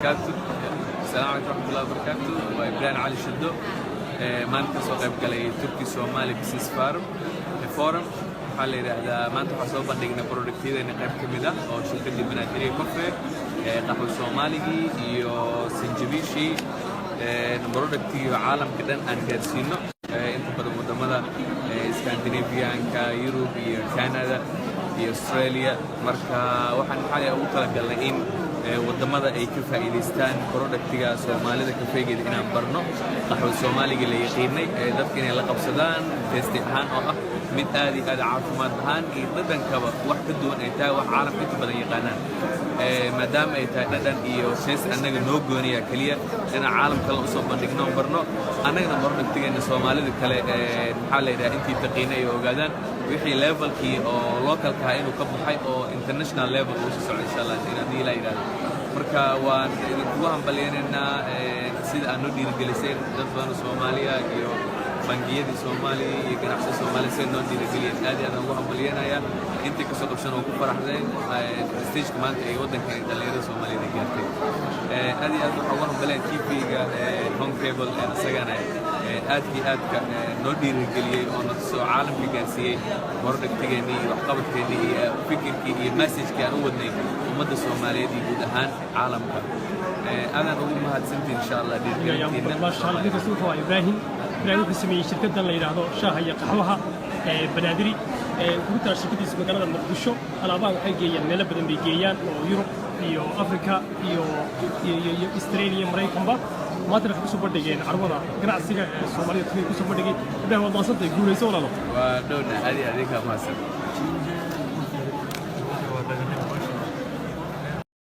Barakaatu. Asalaamu calaykum waraxmatullahi wabarakaatu. Waa Ibraahim Cali Shiddo. Maanta kasoo qayb galay Turkey Somali Business Forum. Waxaa la yidhaahdaa, maanta waxaa soo bandhignay productyadeena qayb ka mid ah oo shirkaddii Banaadiriya Coffee, qaxwo Soomaaligii iyo sinjibiishii, productigii caalamka dhan aan gaarsiino, inta badan waddamada Scandinavianka, Yurub iyo Canada iyo Australia. Marka waxaan maxaa ugu talagalnay in waddamada ay ka faa'iidaystaan productiga Soomaalida, kafeegeeda inaan barno, qaxwo Soomaaliga la yaqiinay, dadka inay la qabsadaan taste ahaan, oo ah mid aad iyo aad caafimaad ahaan iyo dhadhankaba wax ka duwan ay tahay wax caalamka inta badan yaqaanaan. Maadaama ay tahay dhadhan iyo taste annaga noo gooniya keliya, inaan caalam kale usoo bandhigno, barno annagana productigeena Soomaalida kale, maxaa la yidhaha, intii taqiina ay ogaadaan wixii levelkii oo localka ahaa inuu ka baxay oo international level uu sii socdo, insha Allah, in haddii la yidhahdo. Marka waan idinkugu hambalyaynaynaa sida aad noo dhiirigeliseen, dad badan oo Soomaaliya iyo bangiyadii Soomaaliya iyo ganacsiga Soomaaliya sida noo dhiirigeliyeen. Aad iyo aad aan ugu hambalyaynayaa intii kasoo qabshan oo ku faraxdeen stageka maanta ay waddankan dhallinyarada Soomaaliyeed ay gaartay. Aad iyo aad waxaan ugu hambalyayn TV-ga Horn Cable, isagana aad iyo aadka noo dhiirigeliyey oo na soo caalamka gaarsiiyey productigeennii iyo waxqabadkeennii iyo fikirkii iyo messagekii aan u wadnay ummadda Soomaaliyeed iyo guud ahaan caalamka. Aadaan ugu mahadsantiin, insha Allah, dhiirigelintiina. Maasha Allah. Ninkaas wuxuu ahaa Ibraahim. Ibraahim wuxuu sameeyey shirkaddan la yidhaahdo shaaha iyo qaxwaha ee Banaadiri ee ku taal shirkadiisa magaalada Muqdisho. Alaabaha waxay geeyaan meelo badan bay geeyaan oo Yurub iyo Afrika iyo Australia, Maraykanba. Maantana waxay kusoo bandhigeen carwada ganacsiga ee Soomaalida Turkiga kusoo bandhigay. Ibraahim, waad mahadsantahay, guulayso walaalo. Waa dhowna, aad iyo adinkaa mahadsan.